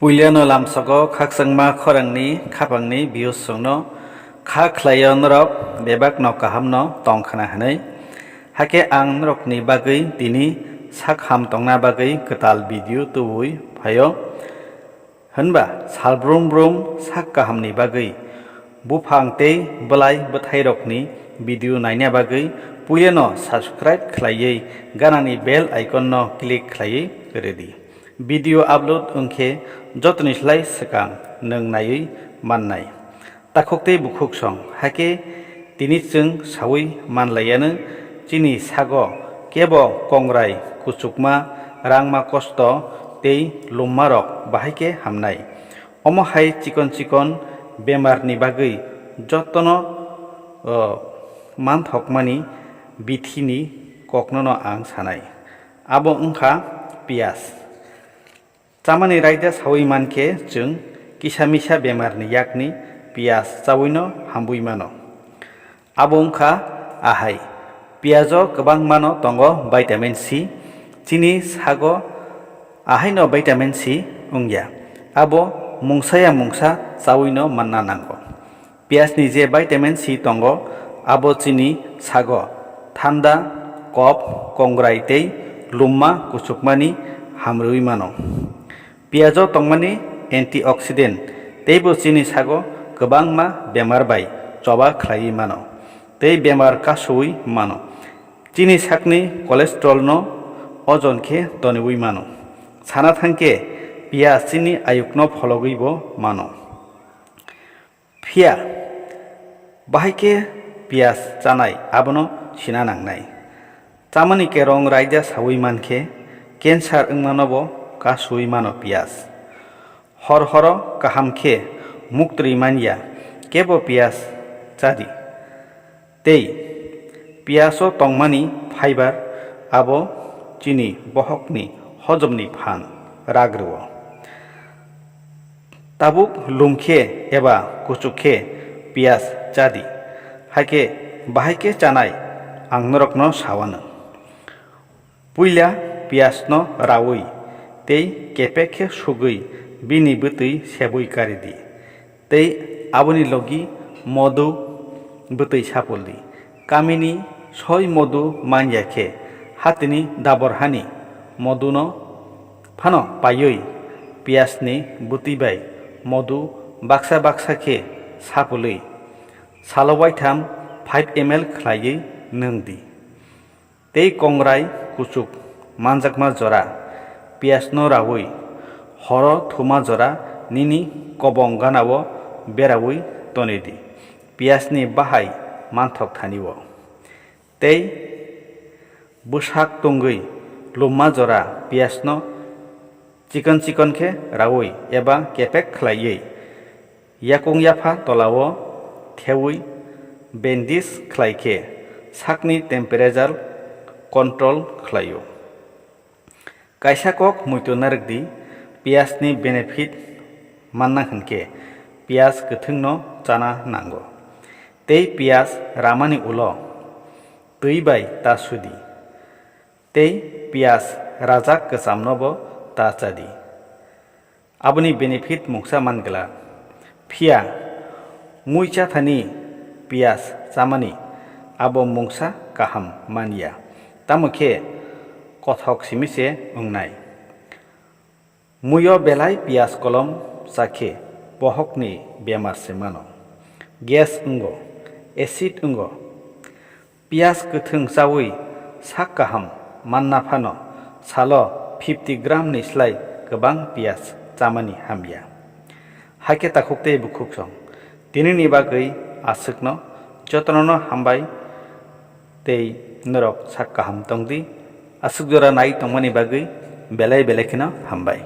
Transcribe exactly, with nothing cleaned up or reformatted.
Puilano lamsogo khakchangma khorangni khapangni views-rokno kha khlaio norok bebakno kahamno tong khna hwnwi. Hakhe ang norokni bagwi tini sak ham tongna bagwi kwtal video tubui phaio. Hwnba sal brum brum sak kahamni bagwi buphang tei bwlai bwthairokni video naina bagwi puilano subscribe khlaiwi ganani bell icon-no click khlaiwi rwdi. Video upload wngkhe jotoni slai swkang nwng naiwi mannai. Takhuk tei bukhuk song, hakhe tini chwng saui manlaiyano chini sago kebo kongrai, kuchukma, rangma kosto tei lummarok bahai khe hamnai. Omo hai chikon chikon bemarni bagwi jotono, o, manthokmani bithini koknono ang sanai. Abo wngkha piyaj. Chamani raida saui mankhe chwng kisa misa bemarni yakni piyaj chawino hambui mano. Abo wngkha ahai, piyajo kwbangmano tongo vitamin C. Chini sago ahaino vitamin C wngya, abo mungsaya mungsa chawino manna nango. Piyajni je vitamin C tongo, abo chini sago thanda, kop, kongrai tei lumma kuchukmani hamrwi mano. Piyajo tongmani antioxidant teibo chini sago kwbangma bemar bai choba khlaiwi mano tei bemar kasui mano. Chini sakni cholesterol-no ojon khe toniwi mano. Sana thangkhe piyaj chini ayukno phologwibo mano. Phiya bahai khe piyaj chanai abono sina nangnai. Chamani kerong raida saui mankhe cancer wngmanobo kasui mano piyaj. Hor horo kaham khe muktwi manya kebo piyaj chadi. Tei piyajo tongmani fiber abo chini bohokni hojomni phan rag rwo. Tabuk lum khe eba kuchuk khe piyaj chadi, hakhe bahai khe chanai ang norokno sawanw. Puila piyajno raui tei kepek khe sugwi bini bwtwi sebui karidi. Tei aboni logi modu bwtwi sapuldi. Kamini soi modu manya khe hatini daborhani moduno phano paiwi piyajni bwtwi bai modu baksa baksa khe sapulwi salo waitham five M L khlaiwi nwngdi. Tei kongrai kuchuk manjakma jora piyajno raui horo thuma jora nini kobong ganao beraui tonidi, piyajni bahai manthok thani-o. Tei bwsak tungwi lumma jora piyajno chikon chikon khe raui eba kepek khlaiwi yakung yapha tolao theui bandage khlai khe sakni temperature control khlaio. Kaisa kok muitu narwkdi, piyajni benefit manna hwnkhe piyaj kwthwngno chana nango. Tei piyaj ramani ulo twi bai ta sudi. Tei piyaj rajak kwchamnobo ta chadi. Aboni benefit mungsa man glak. Phiya mui chathani piyaj chamani abo mungsa kaham man ya, tamo khe kothok simi se wngnai. Muio belai piyaj kolom cha khe bohokni bemar se mano. Gas wngo, acid wngo. Piyaj kwthwng chaui sak kaham manna phano salo fifty gram ni slai kwbang piyaj chamani hamya. Hakhe takhuk tei bukhuk song, tinini bagwi aswkno jotono no hambai tei norok sak kaham tongdi. Aswk jora nai tongmani bagwi belai belai kheno hambai.